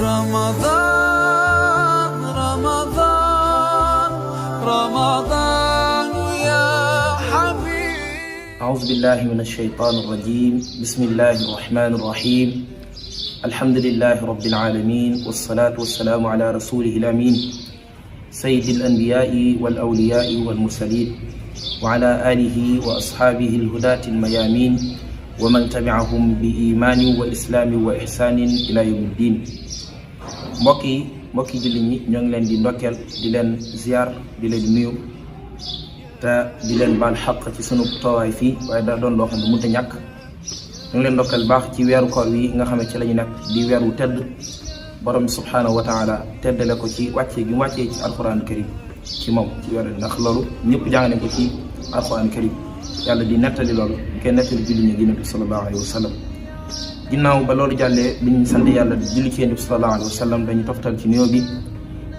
رمضان رمضان رمضان يا حبيب. أعوذ بالله من الشيطان الرجيم. بسم الله الرحمن الرحيم. الحمد لله رب العالمين، والصلاة والسلام على رسوله الأمين سيد الأنبياء والأولياء والمرسلين وعلى آله وأصحابه الهداة الميامين ومن تبعهم بإيمان وإسلام وإحسان إلى يوم الدين. mbokki jullit ñi ñoo ngi leen di ndokkeel di leen ziar di leen nuyu te di leen baal xaq ci sunu toowaay fii waaye daa doon loo xam ne mënut a ñàkk. ñu ngi leen ndokkeel baax ci weeru koor wi nga xam ne ci la ñu nekk di weer wu tedd borom bi subhaanahu wa taala teddale ko ci wàccee gi mu wàccee ci alquran karim ci moom ci weer ndax loolu ñëpp jàng nañ ko ci alquran karim. yàlla di nettali loolu di koy nettali julli ñi Yonent bi sallallahu alayhi wa sallam. ginnaaw ba loolu jàllee bi ñu sant yàlla di julli ci Yonent bi sallallahu alayhi wa sallam dañu toftal ci nuyoo bi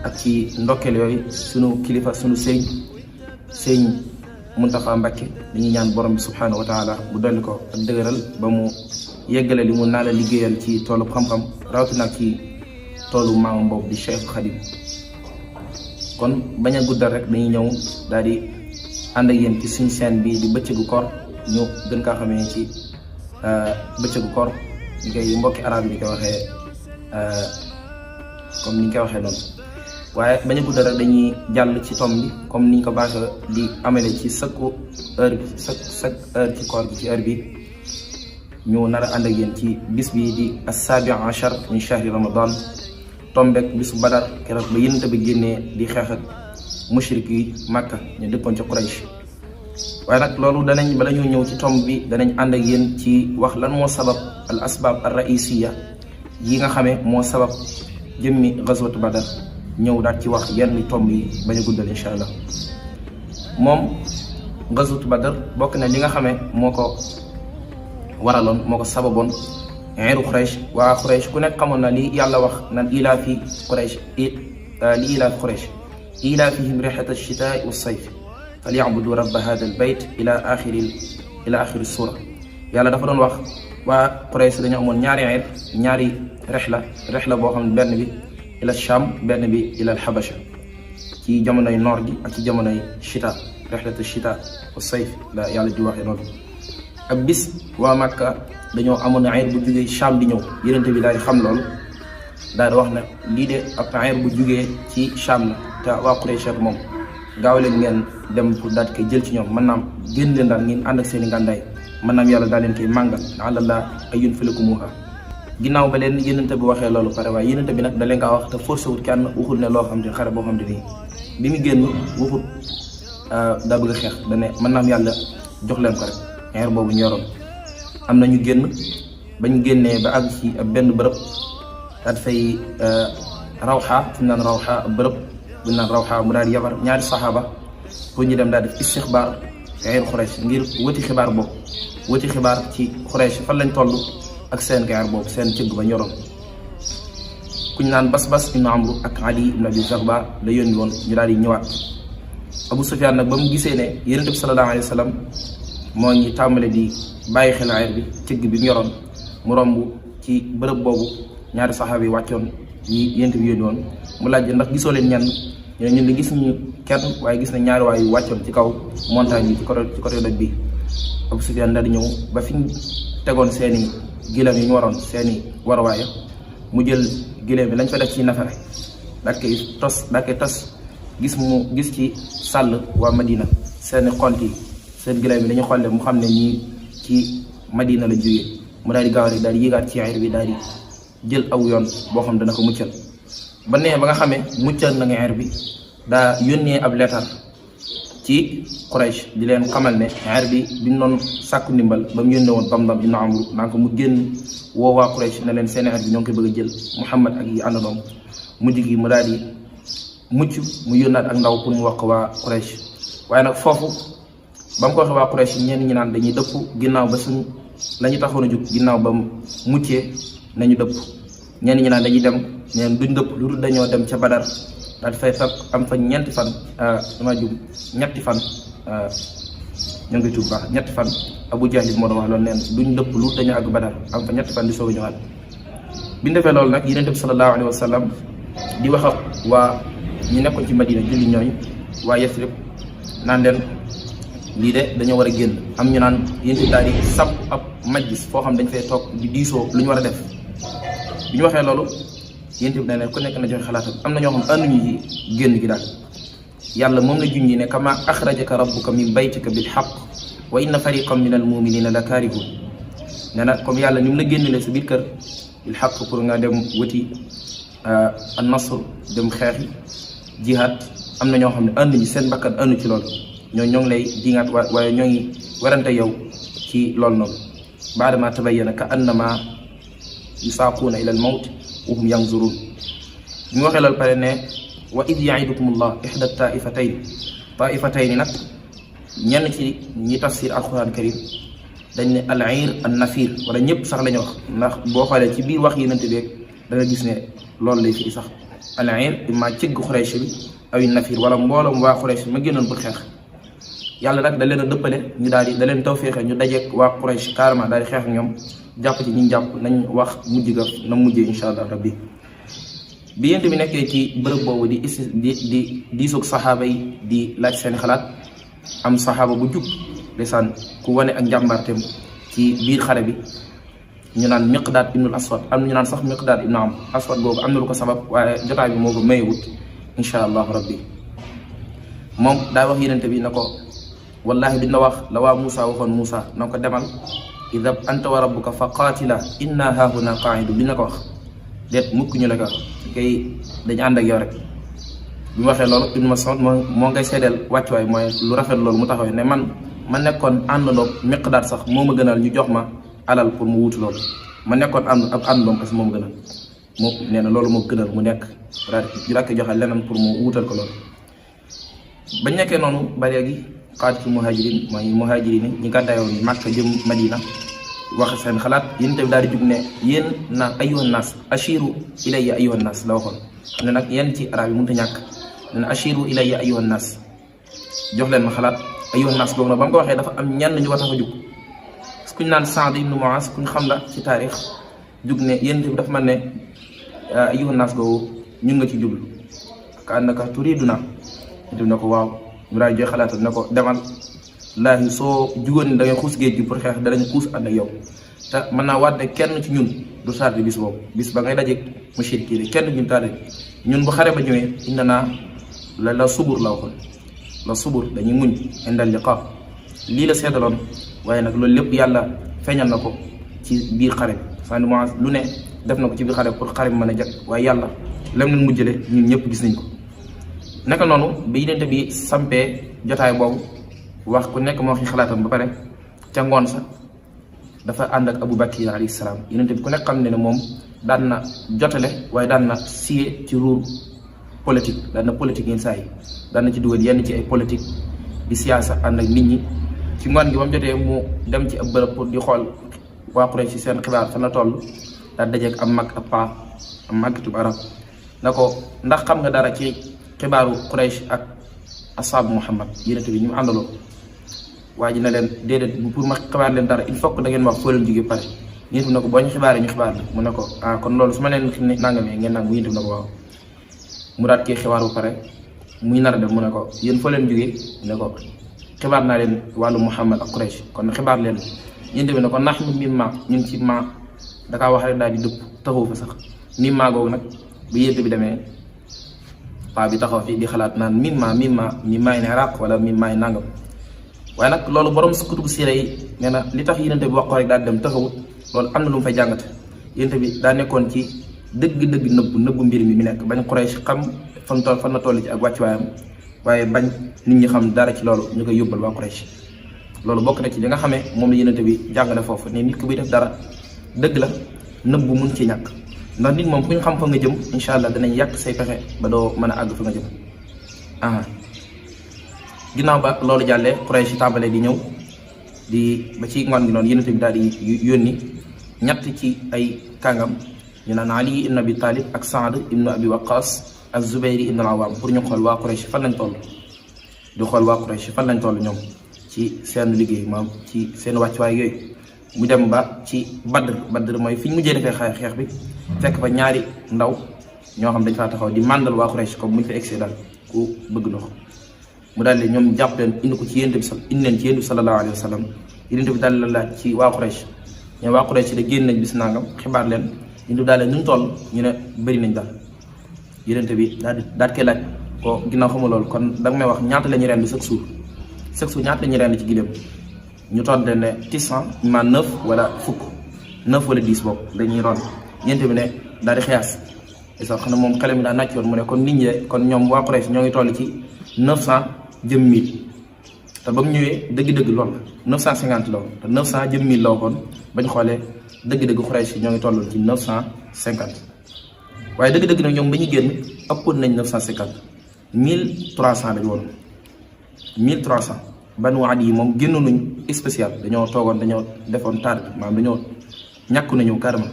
ak ci ndokkeel yooyu sunu kilifa sunu sëñ Muntaxa Mbàkke dañuy ñaan borom bi subhaanahu wa taala bu dolli ko ak dëgëral ba mu yeggale li mu naa la liggéeyal ci toolu xam-xam rawatina ci toolu maamam boobu di Cheikh Khadim. kon bañ a guddal rek dañuy ñëw daal di ànd ak yéen ci suñu chaîne bi di bëccëgu koor ñu gën kaa xamee ci bëccëgu koor ñu koy mbokki arab yi di koy waxee comme ni ñu koy waxee noonu. waaye bañ a guddal rek dañuy jàll ci tom bi comme niñ ko baaxee di amele ci chaque heure ci koor gi ci heure bi ñu nar a ànd ak yéen ci bis bi di as-sabi' ashar min shahri ramadan tombeek bisu badar keroog ba Yonent bi génnee di xeex ak mushrik yi Màkka ñu dëkkoon ci Quraysh. waaye nag loolu bala ñu ñëw ci tomb bi danañ ànd ak yéen ci wax lan moo sabab al asbab ar raisiya yi nga xamee moo sabab jëmmi gazwatu badar ñëw daal ci wax yenn tomb yi bañ a guddal incha allah. moom gazwatu badar bokk na li nga xamee moo ko waraloon moo ko sababoon iiru Quraysh. waa Quraysh ku nekk xamoon na li yàlla wax naan ilaafi Quraysh li ilaafi Quraysh ilaafihim rihlata ash-shitaa'i was-sayf falyabudu rabba hada al-bayt ila axiri suura. yàlla dafa doon wax waa Quraysh dañu amoon ñaari rexla boo xam ne benn bi ila Sham benn bi ila al-Habasha ci jamonoy noor gi ak ci jamonoy shita rihlata ash-shita was-sayf la yàlla di waxee noonu. ak bis waa Makka dañoo amoon ayir bu jugee Sham di ñëw Yonent bi daal di xam loolu daal di wax ne lii de ab ayir bu jugee ci Sham la te waa Quraysh ak moom gaaw leen ngeen dem pour daal di koy jël ci ñoom mën naam génn leen daal ngeen ànd ak seen i ngàndaay mën naam yàlla daal leen koy màngal la'alla ay yunfilikumuha. ginnaaw ba leen Yonent bi waxee loolu pare waaye Yonent bi nag da leen kaa wax te forcé wut kenn waxul ne loo xam ne xare boo xam ne nii bi mu génn waxut daa bëgg a xeex da ne mën naam yàlla jox leen ko rek xeer boobu ñu yoroon. am na ñu génn bañ génnee ba àgg ci ab benn bërëb daal fay rawxa fi mu naan rawxa ab bërëb bu ñu naan rawxa mu daal di yabar ñaari saxaaba pour ñu dem daal def istixbaar xeer Quraysh ngir wëti xibaar boobu wëti xibaar ci Quraysh fan lañ toll ak seen xeer boobu seen cëgg ba ñoroon. kuñ naan Bas ibn Amr ak Ali ibn Abi Zarba la yónni woon ñu daal di ñëwaat. Abu Sufyaan nag ba mu gisee ne Yonent bi sallallahu alayhi wa sallam moo ngi tàmbale di bàyyi xel ayir bi cëgg bi mu yoroon mu romb ci bërëb boobu ñaari saxaaba yi wàccoon yi Yonent bi yónni woon mu laaj ndax gisoo leen ñenn ñun de gis ñu kenn waaye gis na ñaari waay yu wàccoon ci kaw montagne bi ci côté doj bi. Abu Sufyaan daal di ñëw ba fi ñu tegoon seeni gileem yi ñu waroon seeni warwaaya mu jël gileem bi lañ fa def ci nafare daal koy tas gis ci sàll waa Madina seeni xont yi seen gileem bi dañu xolle mu xam ne ñii ci Madina la jógee mu daal di gaaw rek daal di yéegaat ci ayir bi daal di jël aw yoon boo xam dana ko muccal. ba nee ba nga xamee muccal na nga ayir bi daa yónnee ab leetar ci Quraysh di leen xamal ne ayir bi ñu doon sàkku ndimbal ba mu yónnee woon Damdam ibn Amr naa ko mu génn woo waa Quraysh ne leen seen ayir bi ñoo ngi koy bëgg a jël Muhammad ak yi àndandoom mujj gi mu daal di mucc mu yónnaat ak ndaw pour mu wax ko waa Quraysh. waaye nag foofu ba mu ko waxee waa Quraysh ñenn ñi naan dañuy dëpp ginnaaw ba suñ la ñu taxoon a jóg ginnaaw ba muccee nañu dëpp ñenn ñi naan dañuy dem ñeen duñ dëpp lu dul dañoo dem ca Badar daal di fay am fa ñetti fan ñoo ngi tuub baax ñetti fan Abu Jahl moo doon wax loolu neen duñ dëpp lu dañu àgg Badar am fa ñetti fan di soog a ñëwaat bi ñu defee loolu nag Yonent bi sallallahu alayhi wa sallam di wax ak waa ñu nekkoon ci Madina julli ñooñu waa Yasrib naan leen lii de dañoo war a génn. am ñu naan Yonent bi daal di sab ab majlis foo xam dañ fay toog di diisoo lu ñu war a def. bi ñu waxee loolu Yonent bi ne leen ku nekk na joxe xalaatam. am na ñoo xam ànduñu ci génn gi daal yàlla moom la junji ne kama axrajaka rabbuka min baytika bil haqq wa inna fariqan min al muminina la kaarihun nee na comme yàlla ni mu la génnelee sa biir kër bil haqq pour nga dem wuti an nasr dem xeexi jihaad am na ñoo xam ne ànduñu seen bakkan àndu ci loolu ñoo ngi lay dingaat waaye ñoo ngi warante yow ci loolu noonu baadama tabayyana ka annama yusaaquuna ila al mawt wa hum yanzurun bi mu waxee loolu pare ne wa id yaidukumullah ihda taifatayni nag ñenn ci ñi tafsir alquran karim dañ ne al ayr an nafir wala ñëpp sax la ñu wax ndax boo xoolee ci biir wax Yonent bi da nga gis ne loolu lay firi sax al ayr imma cëgg Quraysh bi aw nafir wala mbooloom waa Quraysh ma génnoon pour xeex yàlla nag da leen a dëppale ñu daal di da leen tawféexe ñu dajeeg waa Quraysh carrément daal di xeex ak ñoom jàpp ci ñi jàpp nañ wax mujj ga na mujjee incha allah rabbi bi Yonent bi nekkee ci bërëb boobu di diisoog saxaaba yi di laaj seen xalaat am saxaaba bu jub desaan ku wane ak njàmbaarteem ci biir xare bi ñu naan Miqdaad ibnul Aswad am na ñu naan sax Miqdaad ibnu Amr Aswad googu am na lu ko sabab waaye jotaay bi moo ko mayewut incha allahu rabbi moom daa wax Yonent bi na ko wallahi dina wax la waa Moussa waxoon Moussa na ko demal idhab anta wa rabbuka fa qaatila inna haahuna qaa'iduun dina ko wax déet mukk ñu la ko wax kay dañu ànd ak yow rek bi mu waxee loolu Ibnu Mas'ud moo ngay seedeel wàccuwaay mooy lu rafet loolu mu taxawee ne ma nekkoon àndandoom Miqdaad sax moo ma gënal ñu jox ma alal pour mu wutu loolu ma nekkoon ab àndandoom parce que moo ma gënal moom nee na loolu moo gënal mu nekk ñu dakk joxe leneen pour mu wutal ko loolu bañ nekkee noonu ba léegi qaadatul muhajirin mooy muhajirin ñi gàddaayoon Makka jëm Madina wax seen xalaat Yonent bi daal di jug ne yéen na ayyuhan naas ashiru ilayya ayyuhan naas la waxoon ne nag yenn ci arab yi mënut a ñàkk ne na ashiru ilayya ayyuhan naas jox leen ma xalaat ayyuhan naas boobu nag ba mu ko waxee dafa am ñenn ñu ko tax a jug kuñ naan Saad ibnu Muaz kuñ xam la ci taarix jug ne Yonent bi dafa mel ne ayyuhan naas boobu ñun nga ci jublu ka annaka turiduna Yonent bi ne ko waaw mu daal jox xalaatam ne ko demal laahi soo jugoon ni da ngay xuus géej gi pour xeex danañ xuus ànd ak yow te mën naa waat ne kenn ci ñun du tarde bis boobu bis ba ngay dajeeg mushrikiin kenn ñun tarde ñun bu xare ba ñëwee inna naa la subur la waxoon la subur dañuy muñ indal liqa lii la seedaloon waaye nag loolu lépp yàlla feeñal na ko ci biir xare bi sànni mois lu ne def na ko ci biir xare pour xare bi mën a jag waaye yàlla lem leen mujjale ñun ñëpp gis nañ ko naka noonu bi Yonent bi sampee jotaay boobu wax ku nekk moo waxi xalaatam ba pare ca ngoon sa dafa ànd ak Abu Bakr alayhi salaam Yonent bi ku nekk xam ne ne moom daan na jotale waaye daan na siyee ci ruur politique daan na politique yenn saa yi daan na ci dugal yenn ci ay politique di siyaasa ànd ak nit ñi ci ngoon gi ba mu jotee mu dem ci ab bërëb pour di xool waa Quraysh ci seen xibaar fan la toll daal dajeeg am mag ab paa am màggitub arab na ko ndax xam nga dara ci xibaaru Quraysh ak asaabu Muhammad Yonent bi ñu mu àndaloo waa ji na leen déedéet pour ma xibaar leen dara il faut que da ngeen wax foo leen jógee pare Yonent bi ne ko boo ñu xibaaree ñu xibaar la mu ne ko kon loolu su ma leen nangamee ngeen nang mu Yonent bi ne ko waaw mu daat kii xibaar bu pare muy nar a dem mu ne ko yéen foo leen jógee ne ko xibaar naa leen wàllu Muhammad ak Quraysh kon xibaar leen Yonent bi ne ko nax nu mimma ñun ci ma dakaa wax rek daal di dëpp taxaw fa sax mimma googu nag bu Yonent bi demee paa bi taxaw fii di xalaat naan mimmaay ne Iraq wala mimmaay nangam waaye nag loolu borom su kutubu siira yi nee na li tax Yonent bi wax ko rek daal dem taxawut loolu am na lu mu fay jàngate Yonent bi daa nekkoon ci dëgg-dëgg nëbbu mbir mi nekk bañ Quraysh xam fan na toll ci ak wàccuwaayam waaye bañ nit ñi xam dara ci loolu ñu koy yóbbal waa Quraysh loolu bokk na ci li nga xamee moom la Yonent bi jàngale foofu ne nit ku buy def dara dëgg la nëbbu mun ci ñàkk ndax nit moom fu ñu xam fa nga jëm incha allah danañ yàq say pexe ba doo mën a àgg fa nga jëm ginnaaw ba loolu jàllee Quraysh tàmbalee di ñëw ba ci ngoon gi noonu Yonent bi daal di yónni ñett ci ay kàngam ñu naan Ali ibn Abi Talib ak Saad ibn Abi Waqqas ak Zubayr ibn al-Awwam pour ñu xool waa Quraysh fan lañ toll di xool waa Quraysh fan lañ toll ñoom ci seen liggéey maam ci seen wàccuwaay yooyu mu dem ba ci Badr mooy fi ñu mujjee defee xeex bi fekk fa ñaari ndaw ñoo xam dañ faa taxaw di màndal waa Quraysh comme muñ fa egsee daal ku bëgg ndox mu daal di ñoom jàpp leen indi ko ci yonent bi indi leen ci yonent bi sallallahu alayhi wa sallam yonent bi daal la laaj ci waa Quraysh ñe waa Quraysh da génn nañ bis nangam xibaar leen yonent bi daal leen ñu toll ñu ne bëri nañ daal yonent bi daal koy laaj ko ginnaaw xamul loolu kon danga may wax ñaata la ñuy rend chaque jour ñaata la ñuy rend ci gileem ñu toll leen ne 600 ma 9 wala fukk 9 wala 10 boobu dañuy ron yonent bi ne daal di xiyaas et ça xam ne moom xale mi daa nàcc woon mu ne kon nit ñi kon ñoom waa Quraysh ñoo ngi toll ci 900 jëm 1000 te ba mu ñëwee dëgg-dëgg loolu la 950 la woon te 900 jëm 1000 la waxoon bañ xoolee dëgg-dëgg Quraysh ñoo ngi tolloon ci 950 waaye dëgg-dëgg nag ñoom ba ñu génn ëppoon nañ 950 1300 lañu woon 1300 Banu Adi yi moom génnoon nañ spécial dañoo toogoon dañoo defoon taar bi maanaam dañoo ñàkku nañu carrément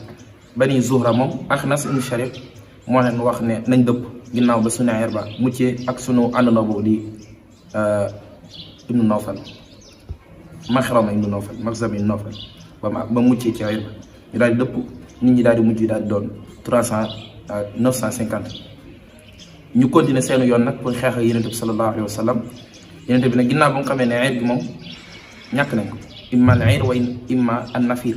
Bani Zuhra moom Axnas ibn Sharif moo leen wax ne nañ dëpp ginnaaw ba sunu Irba muccee ak sunu àndandoo boobu di ibnu Nawfal Maxrama ibnu Nawfal Maxrama ibnu Nawfal ba muccee ci Irba ñu daal di dëpp nit ñi daal di mujj daal di doon 950 ñu continuer seenu yoon nag pour xeex ak Yonent bi sallallahu alayhi wa sallam Yonent bi nag ginnaaw ba nga xamee ne ayib gi moom ñàkk nañ ko imma al ayr wa imma an nafir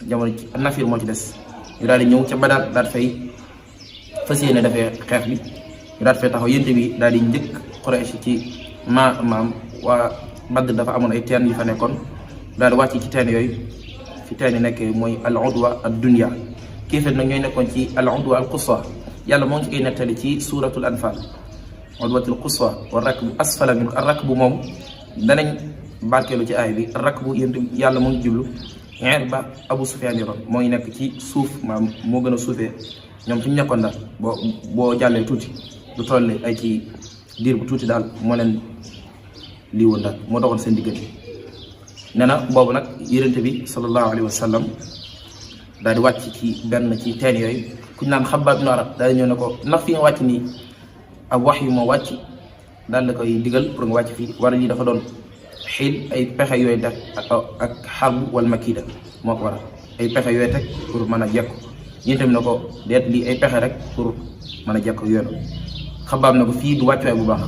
jamono ci an nafir moo ci des ñu daal di ñëw ca Badar daal fay fas yéene dafee xeex bi ñu daal fay taxaw Yonent bi daal di njëkk Quraysh ci maam waa Badr dafa amoon ay teen yu fa nekkoon daal di wàcc ci teen yooyu fi teen yi nekkee mooy al udwa ad dunya kéeféer nag ñooy nekkoon ci al udwa al quswa yàlla moo ngi ci koy nettali ci suratul anfal udwatul quswa wa rakbu asfala min ar rakbu moom danañ barkeelu ci aay bi rakbu yàlla moo ngi jublu xeer ba Abu Sufyaan yoroon moo ngi nekk ci suuf maam moo gën a suufee ñoom fi ñu nekkoon daal boo jàllee tuuti lu toll ay ci diir bu tuuti daal moo leen lii woon daal moo doxoon seen diggante nee na boobu nag Yonent bi sallallahu alayhi wa sallam daal di wàcc ci benn ci teen yooyu kuñ naan Xabbaab ibn Arat daal di ñëw ne ko ndax fi nga wàcc nii ab wax yu moo wàcc daal la koy digal pour nga wàcc fii wala lii dafa doon xiil ay pexe yooyu def ak xarbu wal makida moo ko waral ay pexe yooyu teg pour mën a jekku ñun tamit ne ko deet lii ay pexe rek pour mën a jekku yoonu Xabbaab ne ko fii du wàccuwaay bu baax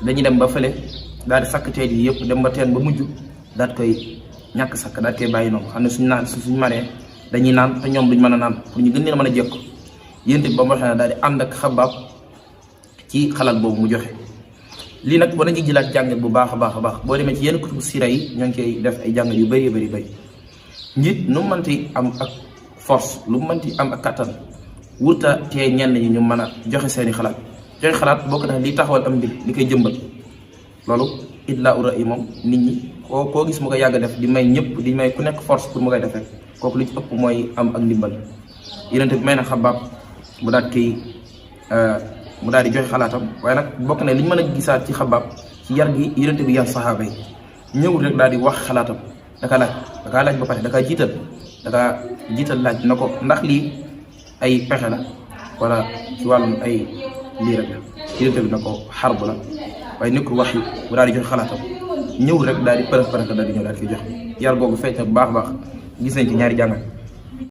dañuy dem ba fële daal di sakk teen yi yëpp dem ba teen ba mujj daal koy ñàkk sakk daal koy bàyyi noonu xam ne suñ manee dañuy naan te ñoom duñ mën a naan pour ñu gën leen a mën a jekku yéen tamit ba mu waxee ne daal di ànd ak Xabbaab ci xalaat boobu mu joxe lii nag war nañu jëlaat jàngat bu baax a baax boo demee ci yenn kutubu siira yi ñoo ngi koy def ay jàngat yu bëri njiit nu mu mënti am ak force lu mu mënti am ak kattan wurta tee ñenn ñi ñu mën a joxe seeni xalaat joxe xalaat boo ko tax li taxawal am mbir li koy jëmbal loolu idlaa ura yi moom nit ñi koo gis mu ko yàgg def di may ñëpp di may ku nekk force pour mu koy def rek kooku li ci ëpp mooy am ak ndimbal Yonent bi may na Xabbaab mu daal di joxe xalaatam waaye nag bokk na li ñu mën a gisaat ci Xabbaab ci yar gi Yonent bi yar saxaaba yi ñëwul rek daal di wax xalaatam dakaa laaj ba pare dakaa jiital laaj na ko ndax lii ay pexe la wala ci wàllum ay lii rek la Yonent bi na ko xarbu la waaye nekkul wax yi mu daal di joxe xalaatam ñëwul rek daal di përëx daal di ñëw daal di koy joxe yar googu feeñ na bu baax gis nañ ci ñaari jàngat